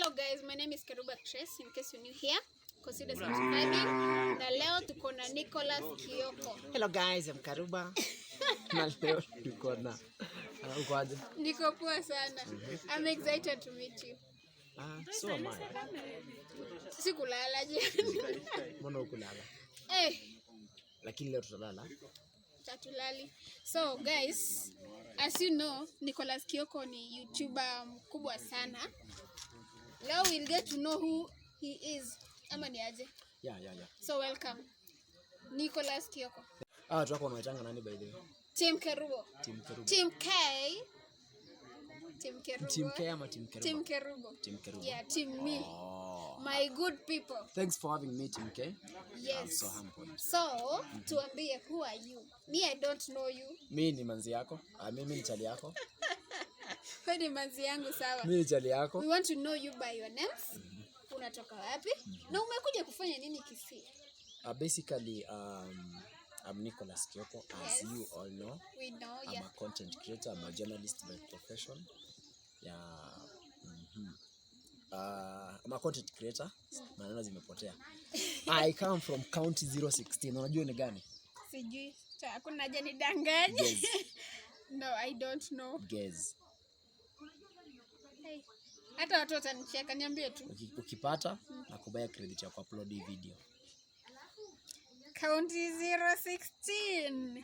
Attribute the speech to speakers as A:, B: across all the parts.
A: Hello guys, my name is Keruba Trace. In case you're new here, consider subscribing. Na leo tuko na Nicholas Kioko.
B: Hello guys, I'm Karuba. Na leo tuko na uko aje?
A: Niko poa sana. I'm excited to meet you.
B: Ah, so am I.
A: Sikulala je.
B: Mbona hukulala?
A: Eh,
B: Lakini leo tutalala.
A: Tatulali. So guys, as you know, Nicholas Kioko ni YouTuber mkubwa sana. Leo we'll get to know who he is. Ama ni aje?
B: Yeah.
A: So welcome. Nicholas Kioko.
B: Ah, watu wako wanaitanga nani, by the way?
A: Team Kerubo.
B: Team Kerubo.
A: Team K. Team Kerubo.
B: Team K ama Team Kerubo?
A: Team Kerubo.
B: Team Kerubo.
A: Yeah, team me.
B: Oh.
A: My good people.
B: Thanks for having me, Team K.
A: Yes.
B: I'm so humbled.
A: So, tuambie, who are you? Me, I don't know you.
B: Mi ni manzi yako. Ah, mimi ni chali yako.
A: Wewe ni manzi yangu, sawa.
B: Mi ni chali yako.
A: We want to know you by your names. Unatoka wapi? Na umekuja kufanya nini Kisii?
B: Basically, I'm Nicholas Kioko, as
A: Yes.
B: you all know.
A: We know,
B: I'm
A: yeah.
B: a content creator. I'm a journalist by profession. Yeah. I'm a content creator. Maneno zimepotea. I come from county 016. Unajua ni gani?
A: Sijui. Hakuna haja nidanganye.
B: Guess.
A: No, I don't know.
B: Guess.
A: Hey. Hata watu watanicheka, niambie tu.
B: Ukipata nakubuyia credit ya kuupload hii video.
A: County 016.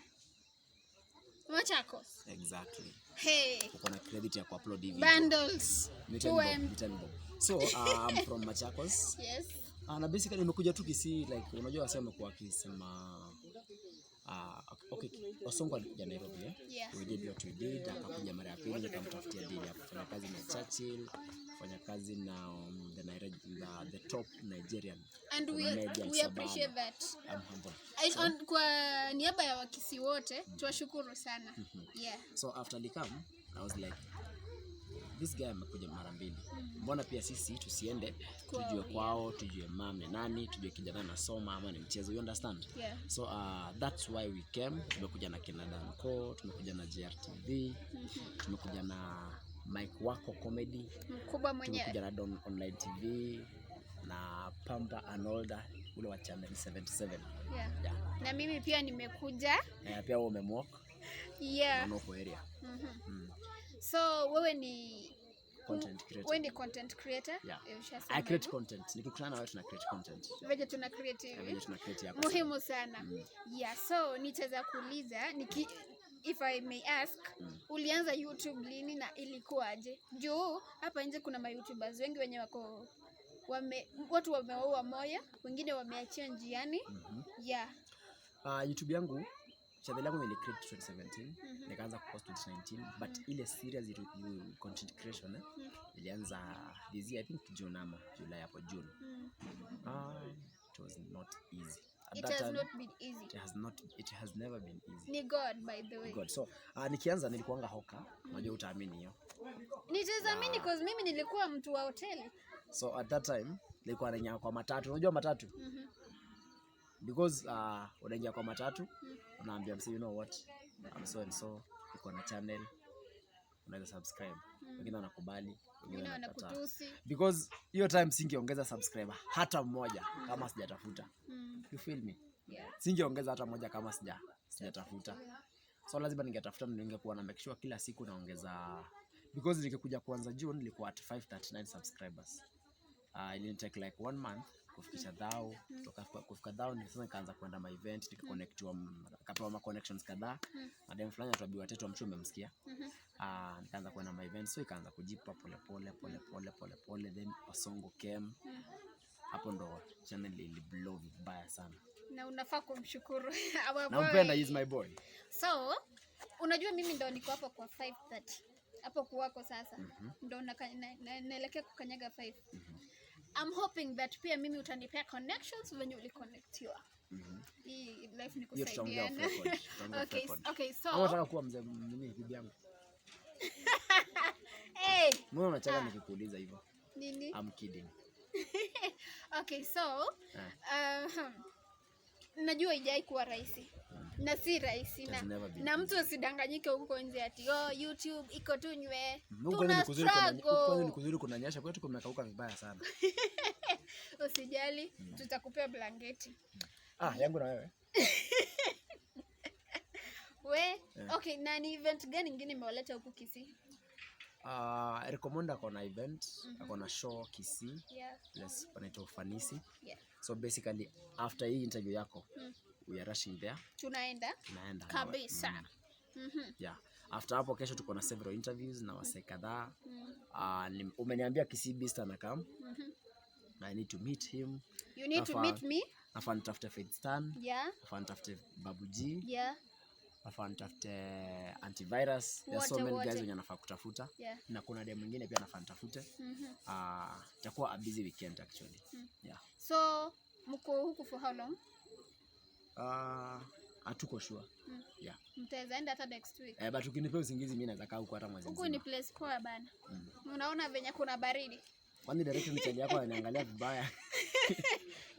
A: Machakos.
B: Exactly.
A: Hey.
B: Uko na credit ya kuupload hii video.
A: Bundles.
B: Mitten bob,
A: 2M.
B: mitten bob. So, I'm from Machakos.
A: Yes.
B: Na basically nimekuja tu Kisii, like unajua wasee wamekuwa wakisema, okay, Osongo alikuja Nairobi, eh?
A: Yeah.
B: We did what we did, akakuja mara ya pili nikamtafutia deal ya kufanya kazi na Churchill, kufanya kazi na the top Nigerian
A: And we,
B: comedian
A: we appreciate
B: Sabana.
A: That.
B: I'm humble.
A: Kwa niaba ya Wakisii wote tuwashukuru sana. Yeah.
B: So after alikam, I was like, this guy amekuja mara mbili, mbona pia sisi tusiende
A: Kwao,
B: tujue
A: yeah.
B: kwao, tujue mam ni nani, tujue kijana anasoma ama ni mchezo, you understand?
A: Yeah.
B: So that's why we came. Tumekuja na kina Danco, tumekuja na GRTV, tumekuja na Mike Wako Comedy,
A: Mkubwa mwenyewe.
B: Tumekuja na Don Online TV na Pamba Anolda ule wa channel 77.
A: Yeah.
B: Yeah.
A: Na mimi pia nimekuja.
B: Na pia wewe umemwalk
A: Yeah.
B: na uko area.
A: So wewe ni
B: Content creator.
A: Wewe ni content creator.
B: Yeah.
A: Eh, ushasema
B: I create
A: hivyo.
B: content. Nikikutana na wewe tuna create content.
A: Venye tuna create
B: Na
A: hivi.
B: venye tuna create yako.
A: Muhimu sana. Yeah, so nitaweza kuuliza if I may ask, ulianza YouTube lini na ilikuwaje? Juu hapa nje kuna ma YouTubers wengi wenye wako wame, watu wamewaua moyo, wengine wameachia njiani. Yeah.
B: YouTube yangu, channel yangu nili create 2017, nikaanza kupost 2019, but ile serious content creation, eh, ilianza this year, I think June ama July, hapo June. It was not easy. At
A: It
B: that
A: has
B: time,
A: not been easy.
B: It has never been easy.
A: Ni God, by the way.
B: God. So nikianza nilikuanga hawker. Unajua utaamini hiyo.
A: Nitazamini cause mimi nilikuwa mtu wa hoteli.
B: So at that time nilikuwa naingia kwa matatu. Unajua matatu? Because unaingia kwa matatu, unaambia msee, "You know what? I'm so and so, niko na channel. Unaweza subscribe." Wengine wanakubali, wengine
A: Wengine
B: wanakataa.
A: wanakutusi.
B: Because hiyo time singeongeza subscriber hata mmoja kama sijatafuta. You feel me?
A: Yeah.
B: Singeongeza hata moja kama sijatafuta. So lazima ningetafuta na ningekuwa na make sure kila siku naongeza, because nikikuja kuanza June nilikuwa at 539 subscribers. Ili take like one month kufikisha thao. Kutoka kufika thao ni sasa nikaanza kwenda ma event, nikaconnectiwa, nikapewa ma connections kadhaa. Madem fulani atuambiwa tetu amshu umemsikia. Nikaanza kwenda ma event, so ikaanza kujipa pole pole pole pole pole pole, then Osongo came. Hapo ndo channel ili blow vibaya sana.
A: Na unafaa kumshukuru. Our
B: Nampenda,
A: boy.
B: he is my boy.
A: So, unajua mimi ndo niko hapo kwa 5:30. Hapo kuwako sasa. Ndo naelekea kukanyaga 5. I'm hoping that pia mimi utanipea connections venye uliconnectiwa. Hii life ni
B: Hiyo tutaongea off
A: kusaidiana.
B: record. Tutaongea off
A: Okay,
B: record.
A: okay, so
B: Ama unataka kuwa mzee nini, bibi yangu?
A: Hey,
B: Mbona unacheka nikikuuliza hivyo?
A: Nini?
B: I'm kidding.
A: Okay, so
B: Eh.
A: Najua ijai kuwa rahisi na si rahisi
B: It has
A: na,
B: never been
A: na mtu asidanganyike huko nje ati, oh, YouTube iko tu nywe.
B: Huku kwanza
A: Tuna
B: ni kuzuri huku kwanza ni
A: struggle.
B: kuzuri kunanyesha, kwetu kumekauka vibaya sana.
A: Usijali, tutakupea blanketi.
B: Ah, yangu na wewe.
A: We, okay, na ni event gani ingine imewaleta huku Kisii?
B: Eric Omondi ako na event, ako na show Kisii, place panaitwa Ufanisi. So basically after hii interview yako, we are rushing there.
A: Tunaenda
B: Tunaenda
A: kabisa.
B: Yeah. After hapo kesho tuko na several interviews na wasee kadhaa. Umeniambia Kisii Beast anakam. I need to meet him.
A: You need to meet me.
B: Nafaa nitafute Faith Stan. Nafaa nitafute Babu G. Nafaa nitafute Antivirus. There are so
A: Wote,
B: many
A: wote.
B: guys wenye nafaa kutafuta. Na kuna dem mwingine pia nafaa nitafute. Itakuwa a busy weekend actually. Yeah.
A: So mko huku for how long?
B: Hatuko sure. Yeah.
A: Mtaweza enda hata next week.
B: Eh, but ukinipea usingizi mimi naweza kaa huku hata mwezi
A: Huku ni
B: mzima.
A: place poa bana. Unaona venye kuna baridi.
B: Kwani director ni chali yako ananiangalia vibaya?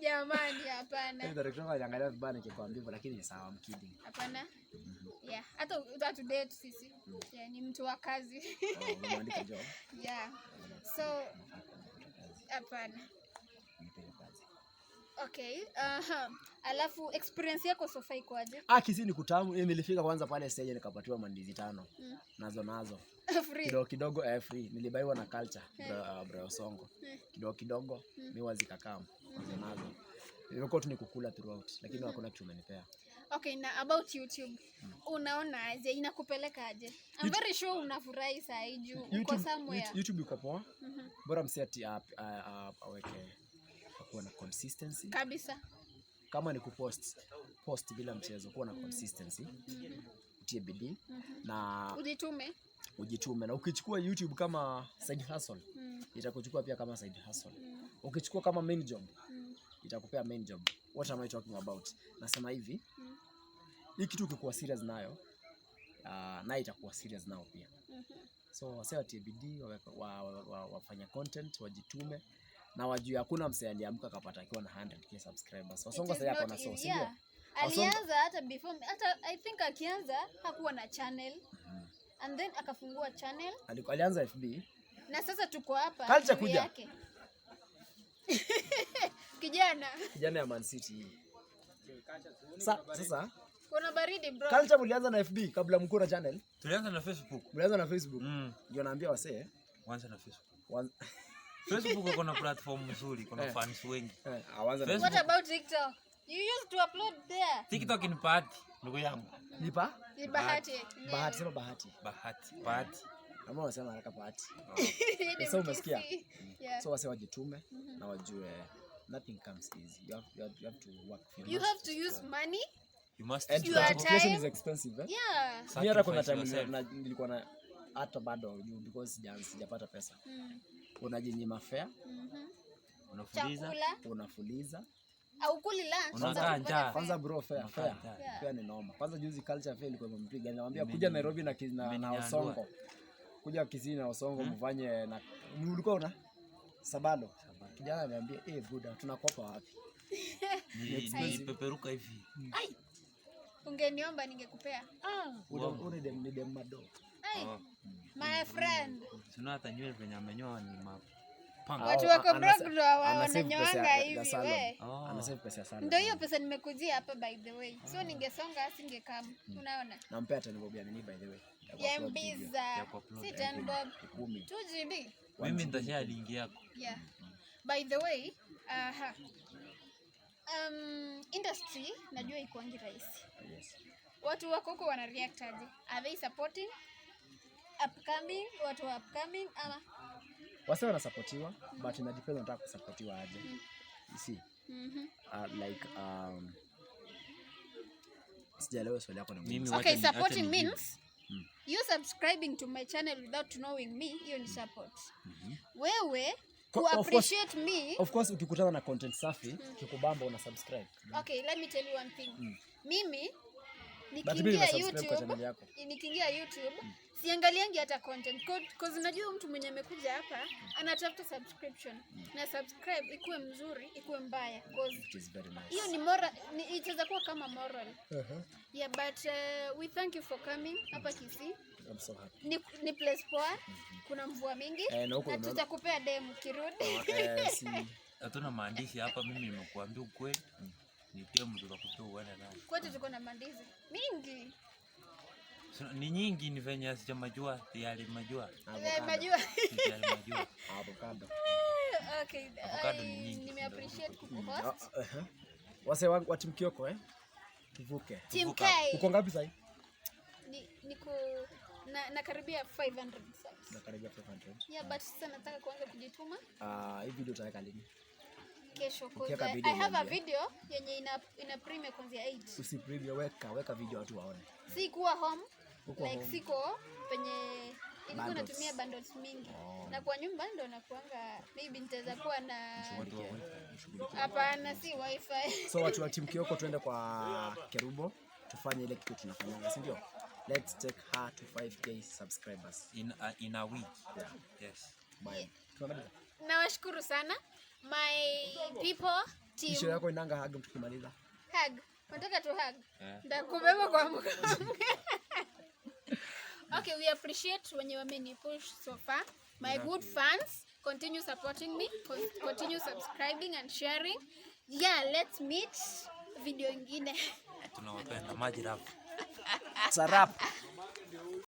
A: Jamani, hapana.
B: Director wako ananiangalia vibaya nikikwambia hivyo, lakini ni sawa, I'm kidding.
A: Hapana. Yeah, hata hatu date sisi. Yeah, ni mtu wa kazi.
B: Oh, umemwandika job.
A: Yeah. So hapana.
B: Nipe hiyo kazi.
A: Okay. Alafu experience yako so far iko aje?
B: Ah, Kisii ni kutamu. Nilifika kwanza pale stage nikapatiwa mandizi 5. Nazo nazo.
A: Free.
B: Kidogo kidogo, free. Nilibaiwa na culture, bro Songo. Kidogo kidogo miwa zikakam. Nazo nazo. Imekuwa tu ni kukula throughout, lakini hakuna kitu umenipea.
A: Okay, na about YouTube. Unaona aje? Inakupeleka aje? I'm very sure unafurahi saa hii juu uko somewhere.
B: YouTube iko poa. Bora msee ati aweke kuwa na consistency.
A: Kabisa.
B: Kama ni kupost, post bila mchezo, kuwa na consistency. Utie bidii na
A: ujitume.
B: Ujitume. Na ukichukua YouTube kama side hustle, itakuchukua pia kama side hustle. Ukichukua kama main job, itakupea main job. What am I talking about? Nasema hivi, hii kitu ukikuwa serious nayo, nayo itakuwa serious nao pia. So wasee watie bidii, wafanye content, wajitume na wajue hakuna msee aliamka akapata akiwa na 100K subscribers. Wasongo sasa yako na so, si ndio?
A: Alianza hata before, hata I think akianza hakuwa na channel. And then akafungua channel.
B: Alianza FB.
A: Na sasa tuko hapa
B: Culture
A: juu
B: kuja.
A: yake. Kijana.
B: Kijana ya Man City hii. Sasa
A: Kuna baridi bro.
B: Culture mlianza na FB kabla mkuu na channel?
C: Tulianza na Facebook.
B: Mlianza na Facebook. Ndio naambia wasee.
C: Anza na Facebook. Facebook iko na platform nzuri, kuna fans wengi.
B: Awanza na
C: Facebook.
A: What about TikTok? You used to upload there.
C: TikTok ni bahati, ndugu yangu.
B: Ni pa?
A: Ni bahati.
B: Bahati, sema bahati.
C: Bahati, bahati.
B: Kama unasema haraka bahati.
A: Ni
B: Sasa umesikia?
A: Mkisii. Yeah.
B: So wasee wajitume na wajue nothing comes easy. You have to work for
A: You have to use money.
C: You must
B: And
A: Your
B: gratification
A: time.
B: is expensive, eh?
A: Yeah.
B: Mimi hata kuna time
C: Sacrifice yourself.
B: nilikuwa na hata bado juu because sijapata pesa. Unajinyima fare,
C: Unafuliza.
A: Chakula.
B: Unafuliza.
A: Au kuli lunch.
C: Unakaa
A: Sasa
C: njaa.
A: tupate
B: Kwanza bro, fare,
C: Unakaa
B: fare.
C: njaa.
A: Yeah.
B: Fare ni noma. Kwanza juzi culture fare ilikuwa imempiga. Nilimwambia kuja Nairobi na
C: Imeninyandua.
B: Osongo. Kuja Kisii na Osongo mfanye na ulikuwa una Sabado. Kijana ananiambia, "Eh, buda, tunakopa wapi?"
C: Nilipeperuka hivi.
A: Ai. Ungeniomba ningekupea.
B: Ule dem ni dem mado.
A: Ai.
C: Oh.
A: My friend.
C: Sina hata nywele venye amenyoa ni mapanga.
A: Watu wako broke ndo
B: Ana save pesa
A: wananyoanga
B: ya
A: hivi,
B: salon.
A: we.
B: Ana save pesa ya salon.
A: Ndio hiyo pesa nimekujia hapa by the way. So ningesonga singekam. Unaona?
B: Nampea 10 bob ya nini by the way? Ya
A: Ya
B: kuupload video.
A: Mbiza.
C: Ya kuupload.
A: Si 10 bob.
B: 10.
A: 2 GB.
C: Mimi nitashare link yako.
A: Yeah. By the way, aha. Industry najua ikuangi rahisi.
B: Yes.
A: Watu wako huko wana react aje? Are they supporting upcoming, watu wa upcoming ama?
B: Wase wanasapotiwa, but ina depend unataka kusapotiwa aje. You see? Like sijaelewa swali yako ni ngumu.
C: Mimi
A: Okay,
C: wacha acha
A: supporting
C: nijibu.
A: means you subscribing to my channel without knowing me, hiyo ni support. Wewe ku
B: Of course.
A: appreciate me.
B: Of course ukikutana na content safi, kikubamba una subscribe.
A: Okay, let me tell you one thing. Mimi
B: But mimi
A: Nikiingia
B: nimesubscribe kwa
A: YouTube,
B: channel yako.
A: Nikiingia YouTube siangaliangi hata content, 'cause unajua mtu mwenye amekuja hapa anatafuta subscription na subscribe, ikuwe mzuri ikuwe mbaya, 'cause
B: Which is very nice.
A: Hiyo ni moral, ni itaweza kuwa kama moral. Yeah, but we thank you for coming hapa Kisii.
B: I'm so happy.
A: Ni place poa, kuna mvua mingi
B: Eh, na huko
A: na
B: umeona-
A: tutakupea demu kirudi.
B: Eh, si
C: Hatuna maandishi hapa, mimi nimekuambia ukweli. Ni demu tutakupea uende nayo.
A: Kwetu tuko na mandizi mingi.
C: So, ni nyingi, ni venye sijamajua, tayari majua.
A: Eh,
B: Avocado.
A: Majua.
C: Tayari majua.
B: Avocado.
A: Okay,
C: Avocado ni nyingi.
A: Nime appreciate kukuhost.
B: Ah, uh-huh. Wase wangu wa Team Kioko, eh? Tuvuke.
A: Team
C: Tuvuka.
A: K.
B: Uko ngapi sasa?
A: Niko na nakaribia 500 subs.
B: Nakaribia 500.
A: Yeah, but sasa nataka kuanza kujituma.
B: Ah, hii video utaweka lini?
A: Kesho, 'cause
B: Ukiweka video
A: I have a
B: niambie.
A: video yenye ina premiere kuanzia 8.
B: Usi preview, weka video watu waone.
A: Si kuwa home,
B: Huko
A: like
B: home.
A: Siko penye ilikuwa
B: Bundles.
A: natumia bundles mingi.
B: Oh.
A: Na kwa nyumba ndo nakuanga, maybe nitaweza kuwa na
C: Watu wa wifi.
A: Hapana, si wifi.
B: So watu wa Team Kioko, tuende kwa Kerubo tufanye ile kitu tunafanyanga, si ndio? Let's take her to 5K subscribers.
C: In a week.
B: Yeah.
C: Yes.
B: Bye. Tumemaliza.
A: Nawashukuru sana my people team.
B: Isho yako inanga hug tukimaliza.
A: Hug. Nataka tu hug.
C: Eh.
A: Ndakubeba kwa mkono. Okay, we appreciate wenye wameni push so far. My good fans, continue supporting me, continue subscribing and sharing. Yeah, let's meet video ingine.
C: Tunawapenda maji rafu.
B: It's a wrap.